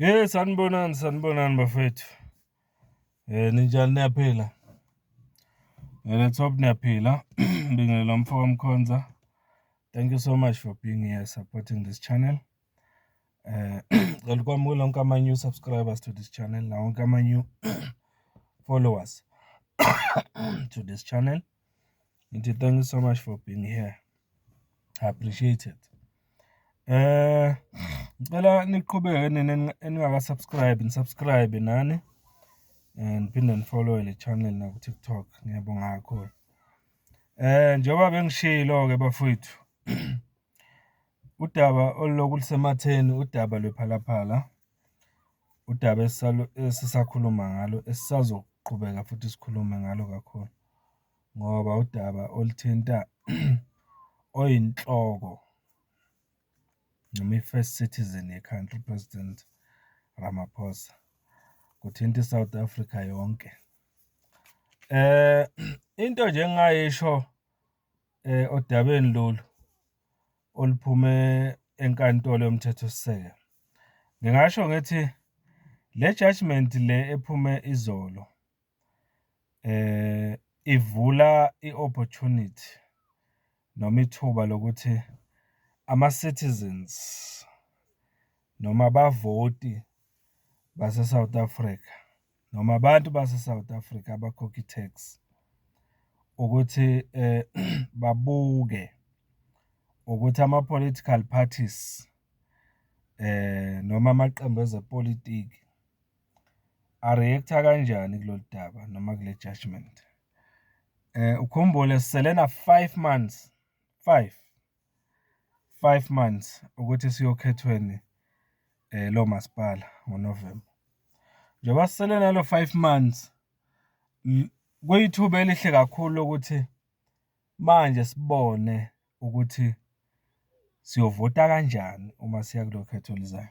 Hey, sanibonani, sanibonani bafethu. Ninjani niyaphila? Let's hope niyaphila. Ngibingelela umfo kaMkhonza. Thank you so much for being here, supporting this channel. Ngicela ukwamukela wonke ama-new subscribers to this channel nawo wonke ama-new followers to this channel. Ngithi thank you so much for being here. I appreciate it. Ngicela niqhubeke nina eningaka-subscribe, ni-subscribe nani. Niphinde ni-follow le channel naku TikTok. Ngiyabonga kakhulu. Njengoba bengishilo-ke bafowethu, udaba oluloku lusematheni udaba lwePhala Phala, udaba esisakhuluma ngalo, esisazoqhubeka futhi sikhulume ngalo kakhulu ngoba udaba oluthinta oyinhloko noma i-first citizen ye-country, u-President Ramaphosa, kuthinta i-South Africa yonke. Into nje engingayisho odabeni lolu oluphume enkantolo yomthethosisekelo, ngingasho ngithi le judgement le ephume izolo ivula i-opportunity noma ithuba lokuthi ama-citizens noma abavoti base-South Africa noma abantu base-South Africa abakhokha i-tax ukuthi babuke ukuthi ama-political parties noma amaqembu ezepolitiki a-react-a kanjani kulolu daba noma kule judgement. Ukhumbule sisele na-five months, five, 5 months ukuthi siye okhethweni lomasipala ngoNovemba. Njengoba sisele nalo 5 months, kuyithuba elihle kakhulu lokuthi manje sibone ukuthi siyovota kanjani uma siya kulo khetho oluzayo.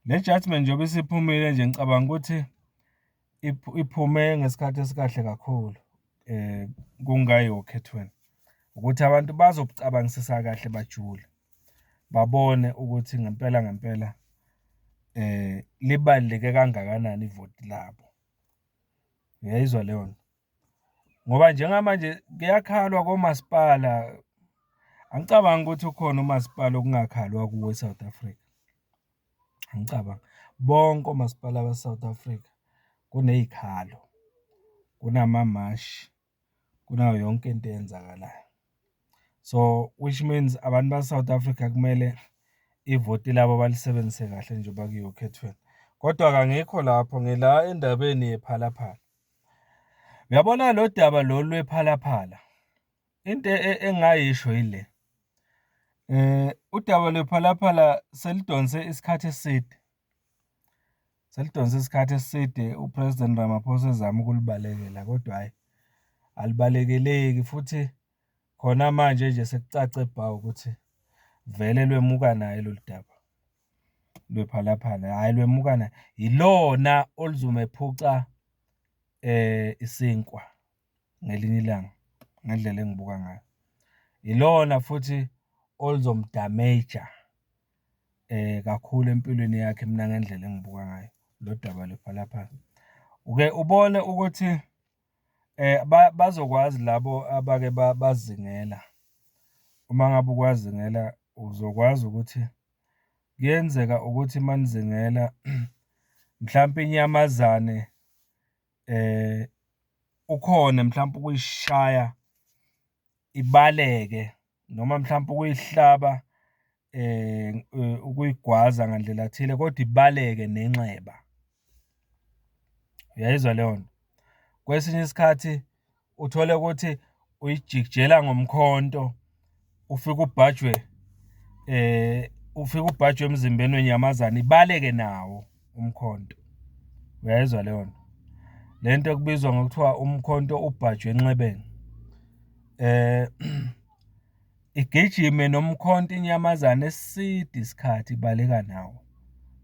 Le judgement njengoba isiphumile nje, ngicabanga ukuthi iphume ngesikhathi esikahle kakhulu kungayiwa okhethweni, ukuthi abantu bazokucabangisisa kahle bajule, babone ukuthi ngempela ngempela libaluleke kangakanani ivoti labo. Uyayizwa leyo nto? Ngoba njengamanje kuyakhalwa komasipala, angicabangi ukuthi ukhona umasipala okungakhalwa kuwo e-South Africa, angicabangi. Bonke omasipala base-South Africa kuney'khalo, kunamamashi, kunayo yonke into eyenzakalayo. So, which means abantu base-South Africa kumele ivoti labo balisebenzise kahle njengoba kuyiwa okhethweni. Kodwa-ke angikho lapho, ngila endabeni yePhala Phala. Uyabona lo daba lolu lwePhala Phala, into engingayisho yile, udaba lwePhala Phala selidonse isikhathi eside, selidonse isikhathi eside u-President Ramaphosa ezama ukulibalekela, kodwa hhayi, alibalekeleki futhi khona manje nje sekucace bha ukuthi vele lwemuka naye lolu daba lwePhala Phala, hhayi lwemuka naye. Yilona oluzomephuca isinkwa ngelinye ilanga, ngendlela engibuka ngayo. Ilona futhi oluzomu-damage-a kakhulu empilweni yakhe mina ngendlela engibuka ngayo lo daba lwePhala Phala. Uke ubone ukuthi bazokwazi labo abake bazingela, uma ngabe ukwazingela uzokwazi ukuthi kuyenzeka ukuthi uma nizingela mhlampe inyamazane ukhone mhlampe ukuyishaya ibaleke noma mhlampe ukuyihlaba ukuyigwaza ngandlela thile kodwa ibaleke nenxeba. Uyayizwa leyo nto? Kwesinye isikhathi uthole ukuthi uyijikijela ngomkhonto, ufike ubhajwe ufike ubhajwe emzimbeni wenyamazane ibaleke nawo umkhonto. Uyayizwa leyo nto? Le nto ekubizwa ngokuthiwa umkhonto ubhajwe enxebeni. Igijime nomkhonto inyamazane eside isikhathi ibaleka nawo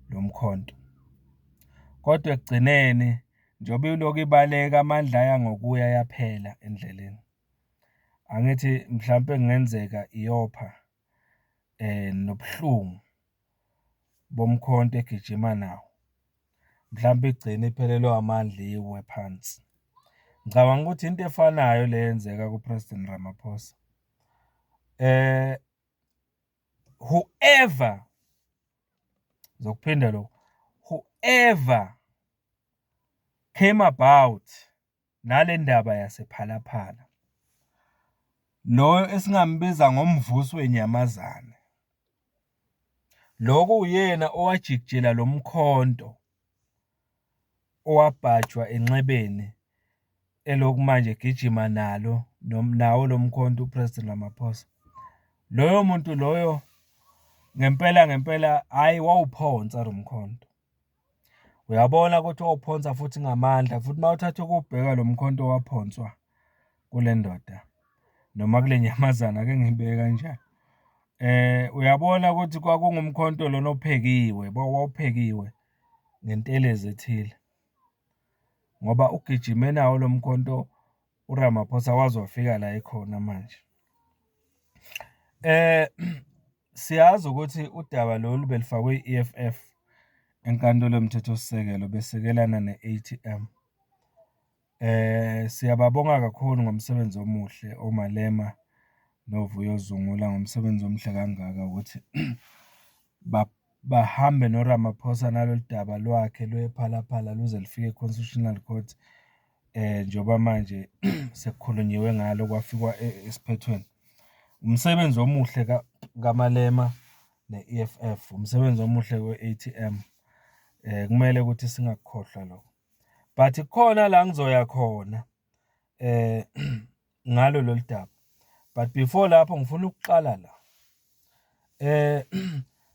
lo mkhonto. Kodwa ekugcineni njengoba ilokhu ibaleka, amandla aya ngokuya ayaphela endleleni. Angithi mhlampe kungenzeka iyopha nobuhlungu bomkhonto egijima nawo. Mhlampe igcine iphelelwe amandla iwe phansi. Ngicabanga ukuthi into efanayo le eyenzeka ku-President Ramaphosa. Whoever, ngizokuphinda lokhu, whoever came about nale ndaba yasePhala Phala, lo esingambiza ngomvusi wenyamazane, lo kuwuyena owajikijela lo mkhonto owabhajwa enxebeni elokhu manje egijima nalo nawo lo mkhonto u-President Ramaphosa. Loyo muntu loyo ngempela ngempela hhayi wawuphonsa lo mkhonto. Uyabona ukuthi wawuphonsa futhi ngamandla, futhi uma uthatha ukuwubheka lo mkhonto owaphonswa kule ndoda noma kule nyamazane, ake ngiyibeke kanjalo. Uyabona ukuthi kwakungumkhonto lona ophekiwe, wawuphekiwe ngentelezi ethile ngoba ugijime nawo lo mkhonto uRamaphosa waze wafika la ekhona manje. Siyazi ukuthi udaba lolu belufakwe i-E_F_F enkantolo yomthethosisekelo besekelana ne-A_T_M. Siyababonga kakhulu ngomsebenzi omuhle oMalema noVuyo Zungula ngomsebenzi omuhle kangaka ukuthi bahambe noRamaphosa nalolu daba lwakhe lwePhala Phala luze lufike e-Constitutional Court, njengoba manje sekukhulunyiwe ngalo kwafikwa esiphethweni. Umsebenzi omuhle kaMalema ne-E_F_F, umsebenzi omuhle we-A_T_M, kumele ukuthi singakukhohlwa lokho. But kukhona la engizoya khona ngalo lolu daba, but before lapho ngifuna ukuqala la.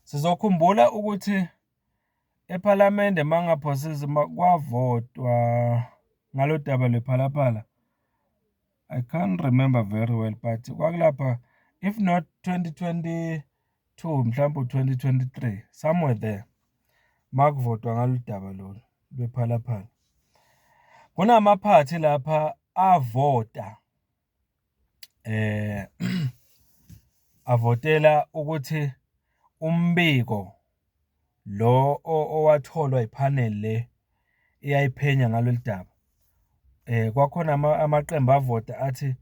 Sizokhumbula ukuthi ephalamende uma ngingaphosisi kwavotwa ngalo daba lwePhala Phala. I can't remember very well but kwakulapha, if not 2022, mhlawumbe u-2023, somewhere there, makuvotwa ngalolu daba lolu lwePhala Phala. Kunamaphathi lapha avota avotela ukuthi umbiko lo owatholwa iphaneli le eyayiphenya ngalolu daba, kwakhona amaqembu avota athi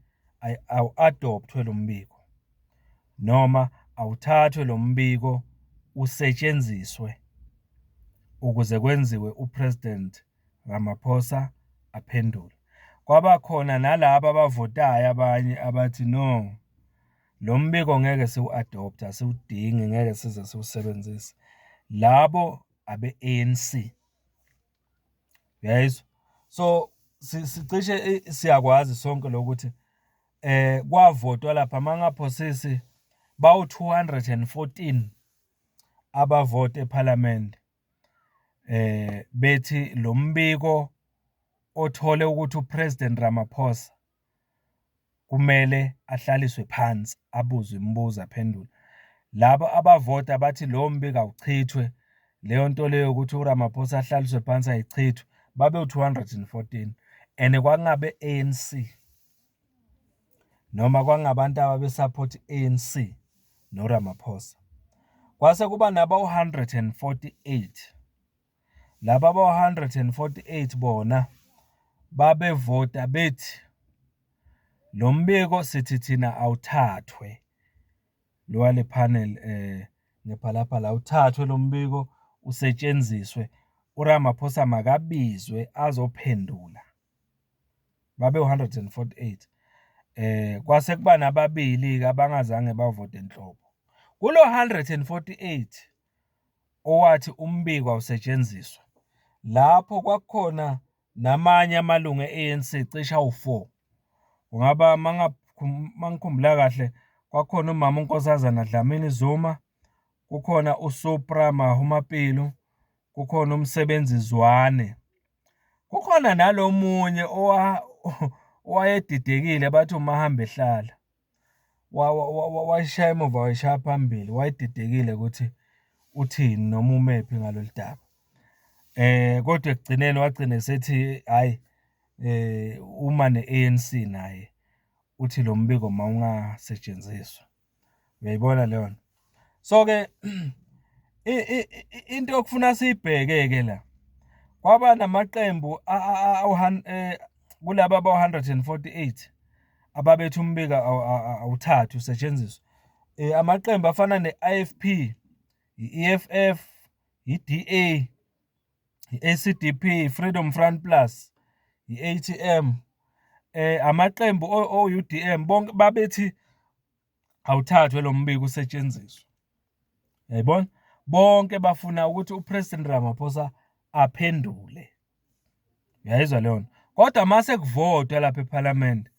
awu-adopt-we lo mbiko noma awuthathwe lo mbiko usetshenziswe ukuze kwenziwe u-President Ramaphosa aphendule. Kwaba khona nalaba abavotayo abanye abathi no, lo mbiko ngeke siwu-adopt-e, asiwudingi, ngeke size siwusebenzise. Labo abe-A_N_C, uyayizwa? So, sicishe siyakwazi sonke lokho ukuthi kwavotwa lapha, uma ngingaphosisi bawu-214 abavota ephalamende bethi lo mbiko othole ukuthi u-President Ramaphosa kumele ahlaliswe phansi abuzwe imibuzo aphendule. Laba abavota bathi lowo mbiko awuchithwe, leyo nto leyo yokuthi uRamaphosa ahlaliswe phansi ayichithwe, babe u-214 and kwakungabe-A_N_C noma kwakungabantu ababe-support i-A_N_C noRamaphosa. Kwase kuba nabawu-148, laba abawu-148 bona babevota bethi lo mbiko sithi thina awuthathwe, lo wale panel ngePhala Phala, awuthathwe lo mbiko usetshenziswe, uRamaphosa makabizwe azophendula. Babe u-148. Kwase kuba nababili-ke abangazange bavote nhlobo. Kulo 148 owathi umbiko awusetshenziswe, lapho kwakukhona namanye amalungu e-A_N_C cishe awu-four. Kungaba uma ngikhumbula kahle, kwakukhona umama uNkosazana Dlamini Zuma, kukhona uSupra Mahumapelo, kukhona uMsebenzi Zwane, kukhona nalo munye owayedidekile bathi uMahambehlala. Wayishaya emuva wayishaya phambili, wayedidekile ukuthi uthini noma umephi ngalolu daba. Kodwa ekugcineni wagcina esethi hhayi, uma ne-A_N_C naye uthi lo mbiko mawungasetshenziswa. Uyayibona leyo nto? So-ke into okufuna siyibheke-ke la, Kwaba namaqembu kulaba abawu-148 ababethi umbiko awuthathwe usetshenziswe. Amaqembu afana ne-I_F_P, i-E_F_F, i-D_A, i-A_C_D_P, i-Freedom Front Plus, i-A_T_M, amaqembu o-U_D_M bonke babethi awuthathwe lo mbiko usetshenziswe. Uyayibona? Bonke bafuna ukuthi u-President Ramaphosa aphendule. Uyayizwa leyo nto? Kodwa uma sekuvotwa lapha ephalamende,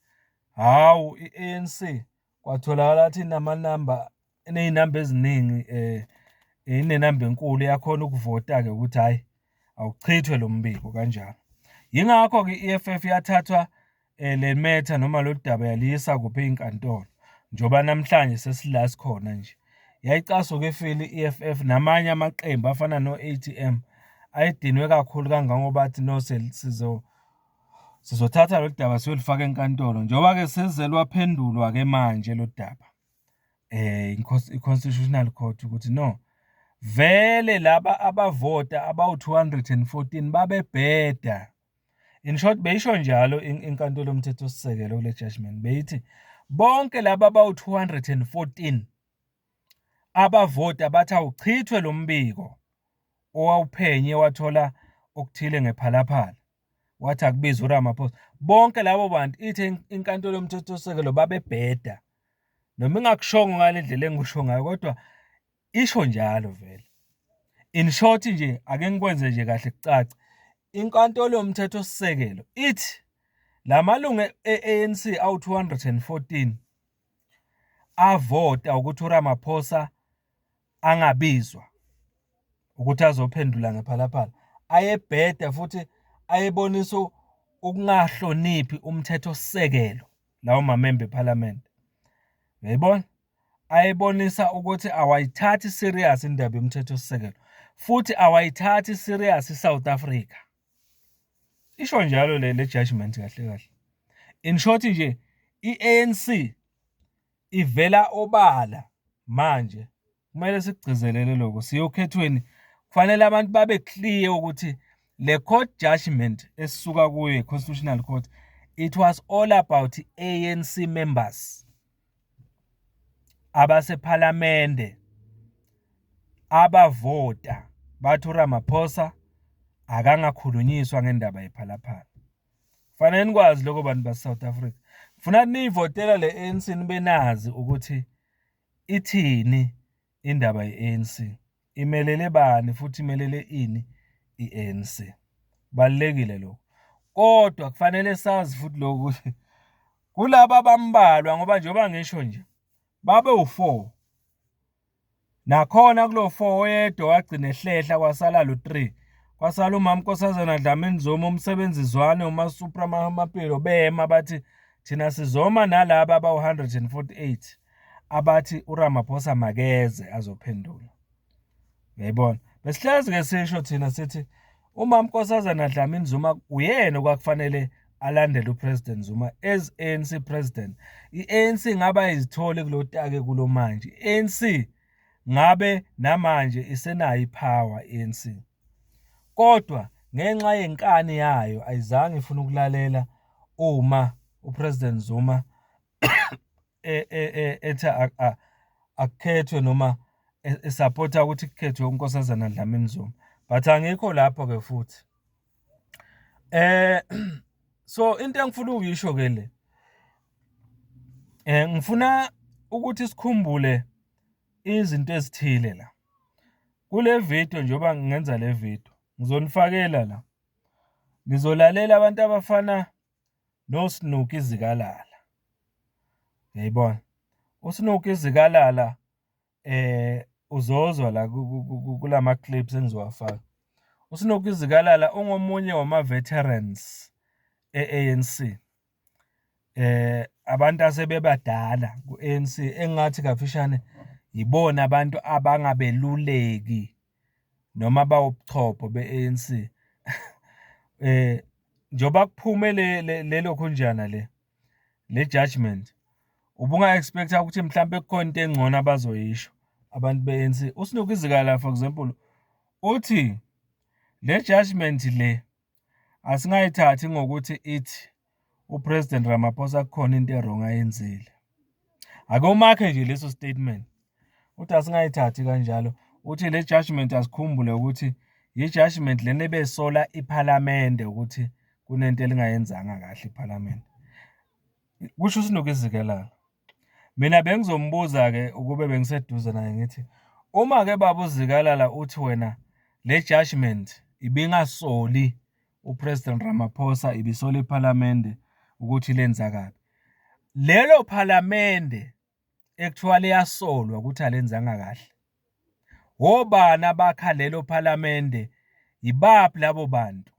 hhawu i-A_N_C kwatholakala ukuthi inamanamba, iney'namba eziningi inenamba enkulu iyakhona ukuvota-ke ukuthi hhayi awuchithwe lo mbiko kanjalo. Yingakho-ke i-E_F_F yathathwa le metha noma lolu daba yaliyisa kuphi ey'nkantolo, njengoba namhlanje sesila sikhona nje. Yayicasuke ifile i-E_F_F namanye amaqembu afana no-A_T_M ayedinwe kakhulu kangangoba athi no sizothatha lolu daba siyolufaka enkantolo. Njengoba-ke selize lwaphendulwa-ke manje lo daba i-Constitutional Court ukuthi no, vele laba abavota abawu-214 babebheda. In short, beyisho njalo inkantolo yomthethosisekelo kule judgment, beyithi bonke laba abawu-214 abavota bathi awuchithwe lo mbiko owawuphenye wathola okuthile ngePhala Phala, wathi akubizwe uRamaphosa. Bonke labo bantu ithi inkantolo yomthethosisekelo babebheda. Noma ingakushongo ngale ndlela engikusho ngayo kodwa isho njalo vele. In short nje, ake ngikwenze nje kahle kucace. Inkantolo yomthethosisekelo ithi la malungu e-A_N_C awu-214 avota ukuthi uRamaphosa angabizwa ukuthi azophendula ngePhala Phala, ayebheda futhi ayebonisa ukungahloniphi umthethosisekelo lawo mamemba ephalamende. Uyayibona? Ayebonisa ukuthi awayithathi serious indaba yomthethosisekelo futhi awayithathi serious i-South Africa. Isho njalo le judgment kahle kahle. In short nje, i-A_N_C ivela obala manje, kumele sikugcizelele lokho, siye okhethweni kufanele abantu babe clear ukuthi le court judgment esisuka kuyo i-Constitutional Court, it was all about A_N_C members abasephalamende abavota bathi uRamaphosa akangakhulunyiswa ngendaba yePhala Phala. Kufanele nikwazi lokho bantu base-South Africa. Ngifuna niyivotela le A_N_C nibe nazi ukuthi ithini indaba ye-A_N_C, imelele bani futhi imelele ini i-A_N_C. Kubalulekile lokho. Kodwa kufanele sazi futhi lokhu ukuthi kulaba abambalwa, ngoba njengoba ngisho nje babe u-four, nakhona kulo four oyedwa wagcina ehlehla kwasala lo three, kwasala umama Nkosazana Dlamini Zuma, uMsebenzi Zwane, uMasupra Mahumapelo, bema bathi thina sizoma nalaba abawu-148 abathi uRamaphosa makeze azophendula. Uyayibona? Besihlezi-ke sisho thina sithi umama Nkosazana Dlamini Zuma uyena okwakufanele alandele uPresident Zuma as A_N_C president. I-A_N_C ngabe ayizitholi kulo take kulo manje. I-A_N_C ngabe namanje isenayo i-power i-A_N_C. Kodwa ngenxa yenkani yayo ayizange ifune ukulalela uma uPresident Zuma ethi akukhethwe noma esapotha ukuthi kukhethwe uNkosazana Dlamini Zuma. But angikho lapho-ke futhi. So into engifuna ukuyisho-ke le, ngifuna ukuthi sikhumbule izinto ezithile la. Kule video njengoba ngenza le video, ngizonifakela la. Nizolalela abantu abafana noSnuki Zikalala. Uyayibona? USnuki Zikalala uzozwa la kulama clips engizowafaka. USnuki Zikalala ungomunye wama-veterans e-A_N_C. Abantu asebebadala ku-A_N_C engingathi kafishane yibona abantu abangabeluleki noma abawubuchopho be-A_N_C. Njengoba kuphume le lokhunjana le judgment, ubunga-expect-a ukuthi mhlampe kukhona into engcono abazoyisho abantu be-A_N_C. USnuki Zikalala for example, uthi Le judgment le asingayithathi ngokuthi ithi uPresident Ramaphosa kukhona into e-wrong ayenzile. Ake umakhe nje leso statement, uthi asingayithathi kanjalo, uthi le judgment asikhumbule ukuthi i-judgment lena ebesola iphalamende ukuthi kunento elingayenzanga kahle iphalamende. Kusho uSnuki Zikalala. Mina bengizombuza-ke ukube bengiseduze naye ngithi, uma-ke baba uZikalala uthi wena le judgment ibingasoli uPresident Ramaphosa, ibisola iphalamende ukuthi lenza kabi. Lelo phalamende ekuthiwa liyasolwa ukuthi alenzanga kahle, obani abakha lelo phalamende? Yibaphi labo bantu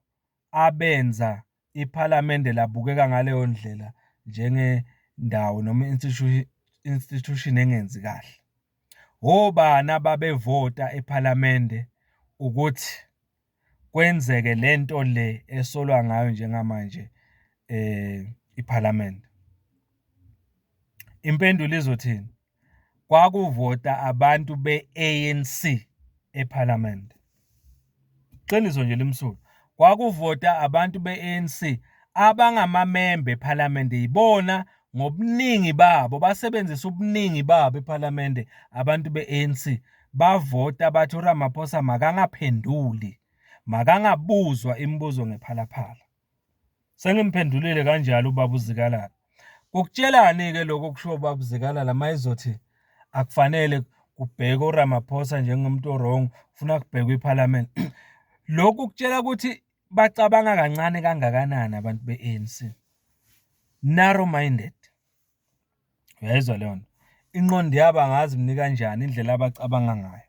abenza iphalamende labukeka ngaleyo ndlela njengendawo noma i-institution engenzi kahle? Obani ababevota ephalamende ukuthi kwenzeke lento le esolwa ngayo njengamanje iphalamende? Impendulo izothini? Kwakuvota abantu be-ANC ephalamende. Iqiniso nje limsulwa. Kwakuvota abantu be-ANC abangamamemba ephalamende, yibona ngobuningi babo basebenzisa ubuningi babo ephalamende. Abantu be-ANC bavota bathi uRamaphosa makangaphenduli, makangabuzwa imibuzo ngePhala Phala. Sengimphendulile kanjalo ubaba uZikalala. Kukutshelani-ke lokho okushiwo ubaba uZikalala uma ezothi akufanele kubhekwe uRamaphosa njengomuntu o-wrong, ufuna kubhekwe iphalamende? Lokhu kutshela ukuthi bacabanga kancane kangakanani abantu be-ANC. Narrow minded. Uyayizwa leyo nto? Ingqondo yabo angazi mina kanjani indlela abacabanga ngayo.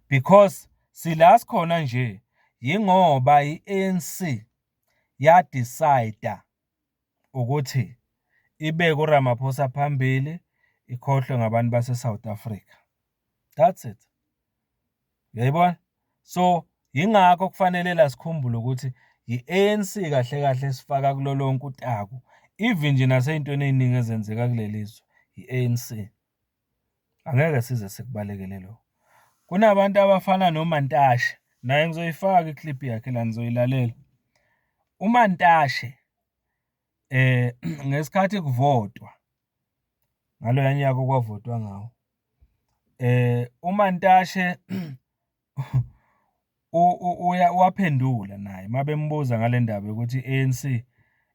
Because sila sikhona nje yingoba i-ANC ya-decide ukuthi ibeke uRamaphosa phambili, ikhohlwe ngabantu base-South Africa. That's it. Uyayibona? So yingakho kufanele la sikhumbule ukuthi i-ANC kahle kahle esifaka kulo lonke utaku, even nje nasey'ntweni ey'ningi ezenzeka kuleli zwe, i-ANC. Angeke size sikubalekele lokho. Kunabantu abafana noMantashe, naye ngizoyifaka i-clip yakhe la nizoyilalela. UMantashe ngesikhathi kuvotwa ngaloya nyaka okwavotwa ngawo, uMantashe waphendula naye uma bembuza ngale ndaba yokuthi i-ANC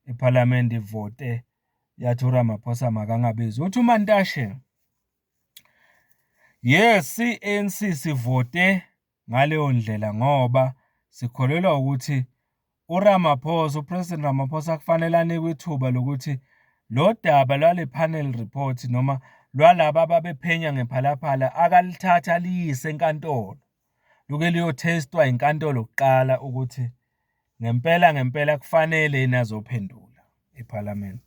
ephalamende ivote yathi uRamaphosa makangabizwa. Uthi uMantashe, yes, i-ANC sivote ngaleyo ndlela ngoba sikholelwa ukuthi uRamaphosa, uPresident Ramaphosa kufanele anikwe ithuba lokuthi lo daba lwale panel report noma lwalaba ababephenya ngePhala Phala akalithatha aliyise enkantolo, luke liyothestwa inkantolo kuqala ukuthi ngempela ngempela kufanele yini azophendula ephalamende.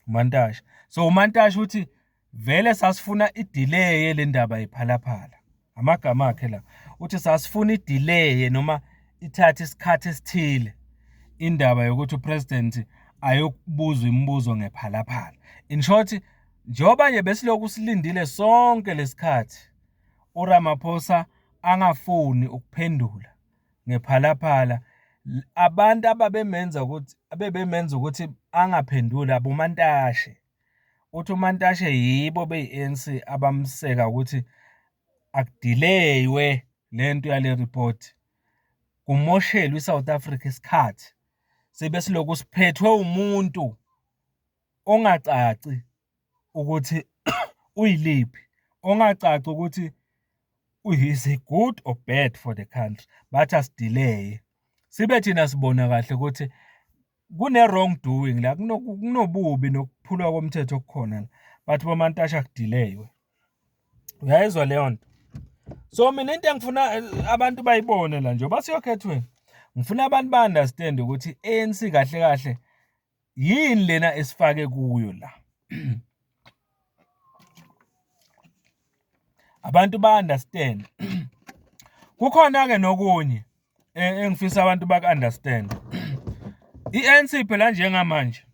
uMantashe. So uMantashe uthi vele sasifuna i-delay le ndaba yePhala Phala. Amagama akhe la. Uthi sasifuna i-delay noma ithathe isikhathi esithile indaba yokuthi uPresident ayokubuzwa imibuzo ngePhala Phala. In short, njengoba nje besilokhu silindile sonke lesikhathi uRamaphosa angafuni ukuphendula ngePhala Phala, abantu abebemenza ukuthi angaphenduli aboMantashe. Uthi uMantashe yibo beyi-ANC abamseka ukuthi akudelaywe lento yale report, kumoshelwe i-South Africa isikhathi, sibe silokhu siphethwe umuntu ongacaci ukuthi uyiliphi, ongacaci ukuthi is he good or bad for the country. Bathi asidelay, sibe thina sibona kahle ukuthi kune-wrong doing la, kunobubi nokuphulwa komthetho okukhona la. Bathi boMantashe akudelaywe. Uyayizwa leyo nto? So mina into engifuna abantu bayibone la, njengoba siyokhethweni, ngifuna abantu ba-understand ukuthi i-ANC kahle kahle yini lena esifake kuyo la. Abantu ba-understand. Kukhona-ke nokunye engifisa abantu baku-understand. I-ANC phela njengamanje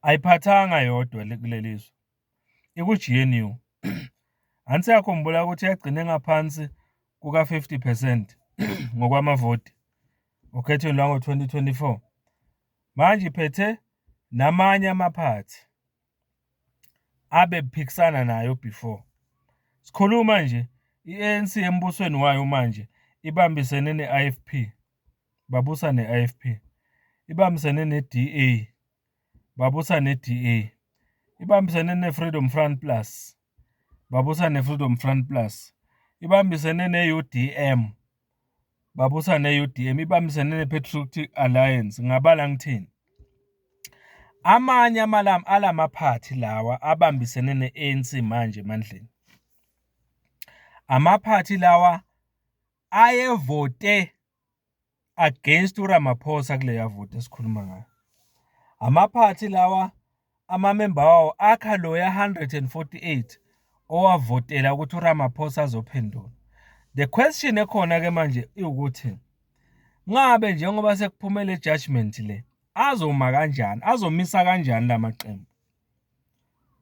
ayiphathanga yodwa kuleli zwe, iku-G_N_U. Angithi siyakhumbula ukuthi yagcina ngaphansi kuka-50%. ngokwamavoti okhethweni lwango-2024. Manje iphethe namanye amaphathi abephikisana nayo before. Sikhuluma nje i-ANC embusweni wayo manje ibambisene ne-IFP, babusa ne-IFP, ibambisene ne-DA, babusa ne-DA, ibambisene ne-Freedom Front Plus, babusa ne-Freedom Front Plus, ibambisene ne-UDM, babusa ne-UDM, ibambisene ne-Patriotic Alliance. Ngingabala ngithini? Amanye alamaphathi lawa abambisene ne-ANC manje emandleni, amaphathi lawa ayevote against uRamaphosa kuleya voti esikhuluma ngayo. Amaphathi lawa amamemba wawo akha loya 148 owavotela ukuthi uRamaphosa azophendula. The question ekhona-ke manje iwukuthi ngabe njengoba sekuphume le judgment le azoma kanjani, azomisa kanjani la maqembu?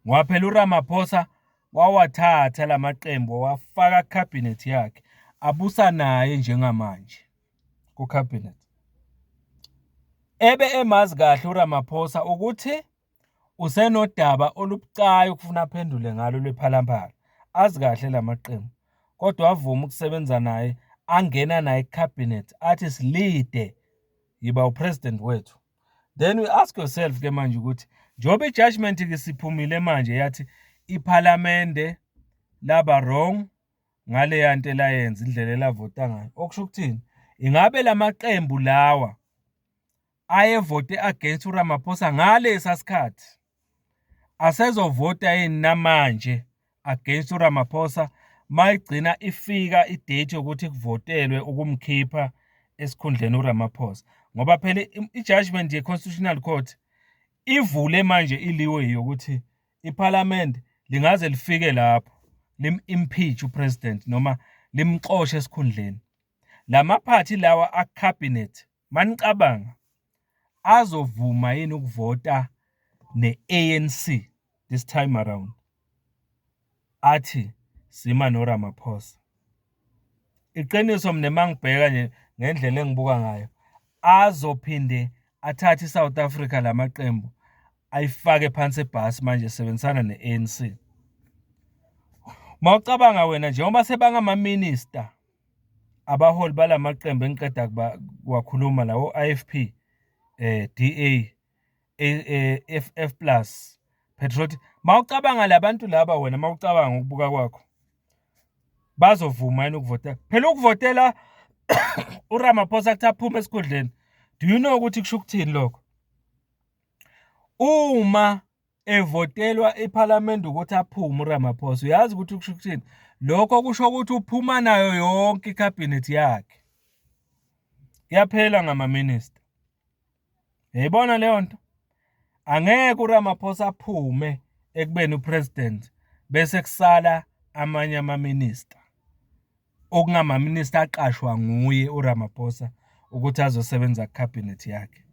Ngoba phela uRamaphosa wawathatha la maqembu wawafaka kukhabhinethi yakhe, abusa naye njengamanje kukhabhinethi. Ebe emazi kahle uRamaphosa ukuthi usenodaba olubucayi okufuna aphendule ngalo lwePhala Phala, azi kahle la maqembu kodwa wavuma ukusebenza naye, angena naye kukhabhinethi athi silide, yiba u-president wethu. Then you ask yourself-ke manje ukuthi njengoba i-judgment-ke isiphumile manje yathi iphalamende laba wrong ngaleya nto elayenza, indlela elavota ngayo, okusho ukuthini? Ingabe la maqembu lawa ayevote against uRamaphosa ngalesa sikhathi asezovota yini namanje against uRamaphosa mayigcina ifika i-date yokuthi kuvotelwe ukumkhipha esikhundleni uRamaphosa? Ngoba phela i-judgment ye-Constitutional Court ivule manje i-leeway yokuthi iphalamende lingaze lifike lapho lim-impeach u-president noma limxoshe esikhundleni. La maphathi lawa akukhabhinethi, manicabanga, azovuma yini ukuvota ne-ANC this time around, athi sima noRamaphosa? Iqiniso mina mangibheka nje ngendlela engibuka ngayo, azophinde athathe i-South Africa la maqembu ayifake phansi ebhasi manje esebenzisana ne-ANC. Mawucabanga wena njengoba sebangama-minister abaholi balamaqembu engiqeda kuwakhuluma la, o-IFP, DA, EFF plus, Patriotic. Mawucabanga labantu laba wena, mawucabanga ngokubuka kwakho, bazovuma yini ukuvotela? Phela ukuvotela uRamaphosa kuthi aphume esikhundleni, do you know ukuthi kusho ukuthini lokho? Uma evotelwa ephalamende ukuthi aphume uRamaphosa, uyazi ukuthi kusho ukuthini? Lokho kusho ukuthi uphuma nayo yonke ikhabhinethi yakhe, kuyaphela ngama-minister. Uyayibona leyo nto? Angeke uRamaphosa aphume ekubeni u-president bese kusala amanye ama-minister, okungama-minister aqashwa nguye uRamaphosa ukuthi azosebenza kukhabhinethi yakhe.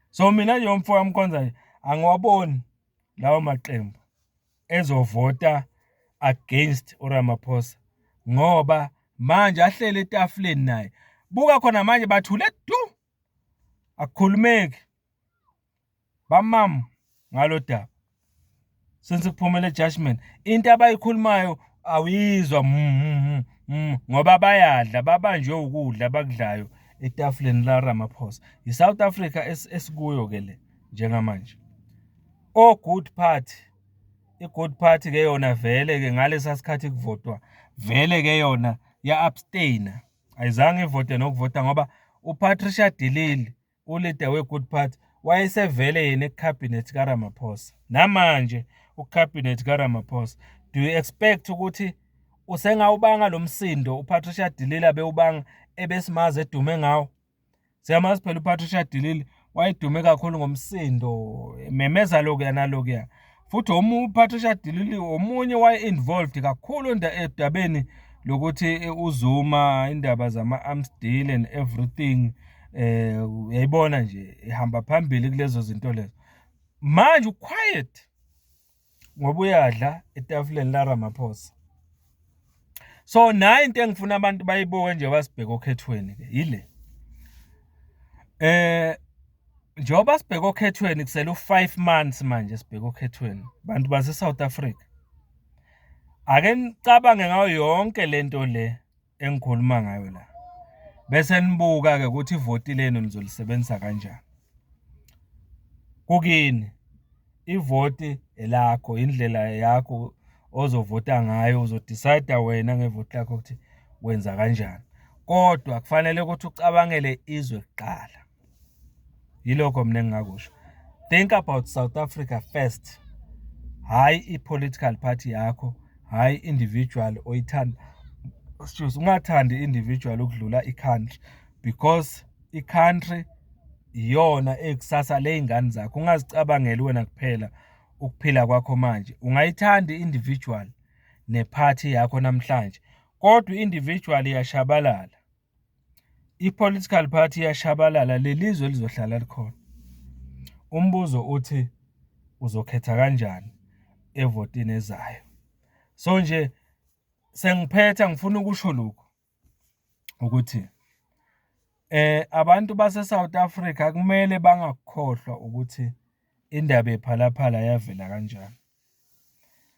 So mina nje umfo kaMkhonza nje angiwaboni lawo maqembu ezovota against uRamaphosa, ngoba manje ahlele etafuleni naye. Buka khona manje bathule du, akukhulumeki, bamam ngalo daba since kuphume le judgment. Into abayikhulumayo awuyizwa ngoba bayadla, babanjwe ukudla abakudlayo etafuleni la Ramaphosa. I-South Africa esikuyo ke le njengamanje. O-Good Party, i-Good Party ke yona vele ke ngalesa sikhathi kuvotwa vele ke yona ya-abstain-a, ayizange ivote nokuvota ngoba uPatricia de Lille, u-leader we-Good Party, wayesevele yena ekhabhinethi kaRamaphosa. Namanje ukhabhinethi kaRamaphosa. Do you expect ukuthi usengawubanga lo msindo uPatricia de Lille abewubanga ebesimazi edume ngawo? Siyamazi phela uPatricia de Lille wayedume kakhulu ngomsindo, ememeza lokuya nalokuya. Futhi uPatricia de Lille omunye waye-involved kakhulu edabeni lokuthi uZuma, indaba zama-arms deal and everything, uyayibona nje ihamba phambili kulezo zinto lezo. Manje u-quiet ngoba uyadla etafuleni la Ramaphosa. So nayi into engifuna abantu bayibuke njengoba sibheke okhethweni-ke yile. Njengoba sibheke okhethweni kusele u-5 months manje sibheke okhethweni, bantu base-South Africa, ake nicabange ngayo yonke lento le engikhuluma ngayo la, bese nibuka-ke ukuthi ivoti lenu nizolisebenzisa kanjani. Kukini, ivoti elakho, indlela yakho ozovota ngayo, uzo-decide-a wena ngevoti lakho ukuthi wenza kanjani, kodwa kufanele ukuthi ucabangele izwe kuqala. Yilokho mina engingakusho. Think about South Africa first, hhayi i-political party yakho, hhayi i-individual oyithanda, excuse, ungathandi i-individual ukudlula i-country because i-country iyona eyikusasa ley'ngane zakho. Ungazicabangeli wena kuphela ukuphila kwakho manje. Ungayithanda i-individual nephathi yakho namhlanje, kodwa i-individual iyashabalala, i-political party iyashabalala, leli zwe lizohlala likhona. Umbuzo uthi, uzokhetha kanjani evotini ezayo? So nje sengiphetha ngifuna ukusho lokhu, ukuthi abantu base-South Africa kumele bangakukhohlwa ukuthi indaba yePhala Phala yavela kanjani.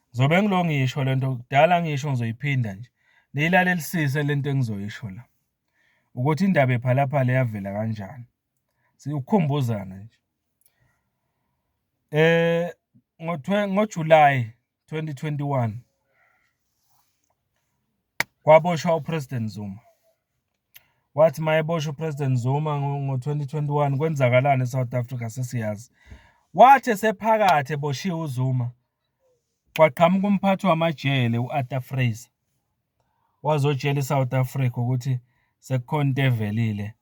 Ngizobe ngilokhu ngiyisho le nto, kudala ngiyisho ngizoyiphinda nje, niyilalelisise le nto engizoyisho la, ukuthi indaba yePhala Phala yavela kanjani. Ukukhumbuzana nje. Ngo-July 2021, kwaboshwa u-President Zuma. Wathi uma eboshwa u-President Zuma ngo-twenty twenty-one, kwenzakalani e-South Africa sesiyazi. Wathi esephakathi eboshiwe uZuma, kwaqhamuka umphathi wamajele u-Arthur Fraser, wazotshela i-South Africa ukuthi sekukhona into evelile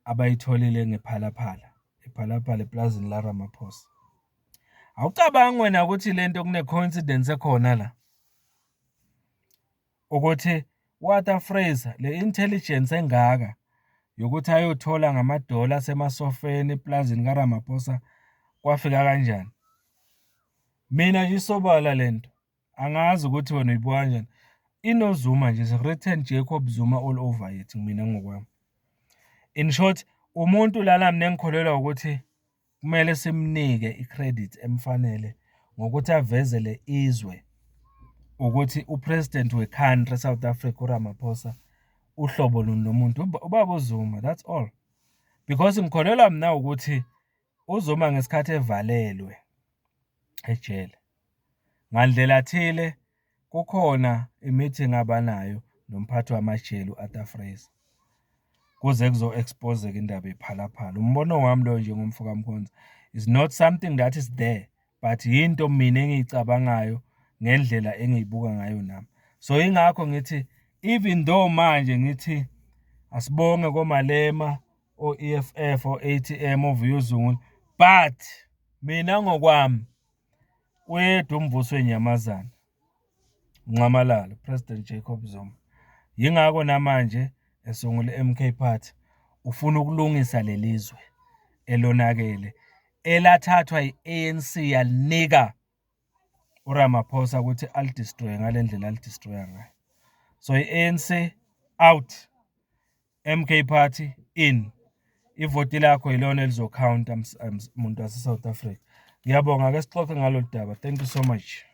abayitholile ngePhala Phala, ePhala Phala epulazini la-Ramaphosa. Awucabangi wena ukuthi le nto kune-coincidence ekhona la? Ukuthi u-Arthur Fraser, le intelligence engaka yokuthi ayothola ngamadola asemasofeni epulazini kaRamaphosa kwafika kanjani? Mina nje isobala le nto, angazi ukuthi wena uyibuka kanjani. InoZuma nje, is written Jacob Zuma all over it, mina ngokwami. In short, umuntu lana mina engikholelwa ukuthi kumele simnike i-credit emfanele ngokuthi avezele izwe ukuthi u-president we-country e-South Africa, uRamaphosa, uhlobo luni lomuntu, ubaba uZuma, that's all. Because ngikholelwa mina ukuthi uZuma ngesikhathi evalelwe ejele, ngandlela thile kukhona i-meeting abanayo nomphathi wamajele u-Arthur Fraser, kuze kuzo-expose-eka indaba yePhala Phala. Umbono wami loyo njengomfo kaMkhonza, is not something that is there, but yinto mina engiyicabangayo ngendlela engiyibuka ngayo nami. So yingakho ngithi even though manje ngithi asibonge koMalema, o-E_F_F, o-A_T_M, oVuyo Zungula, but mina ngokwami uyedwa umvusi wenyamazane, uNxamalala, President Jacob Zuma. Yingakho namanje esungule i-M_K Party, ufuna ukulungisa leli zwe elonakele, elathathwa i-A_N_C yalinika uRamaphosa ukuthi ali-destroy-e ngale ndlela ali-destroy-a ngayo. So i-A_N_C out, M_K Party in. Ivoti lakho yilona elizokhawunta, muntu wase-South Africa. Ngiyabonga, ake sixoxe ngalolu daba. Thank you so much.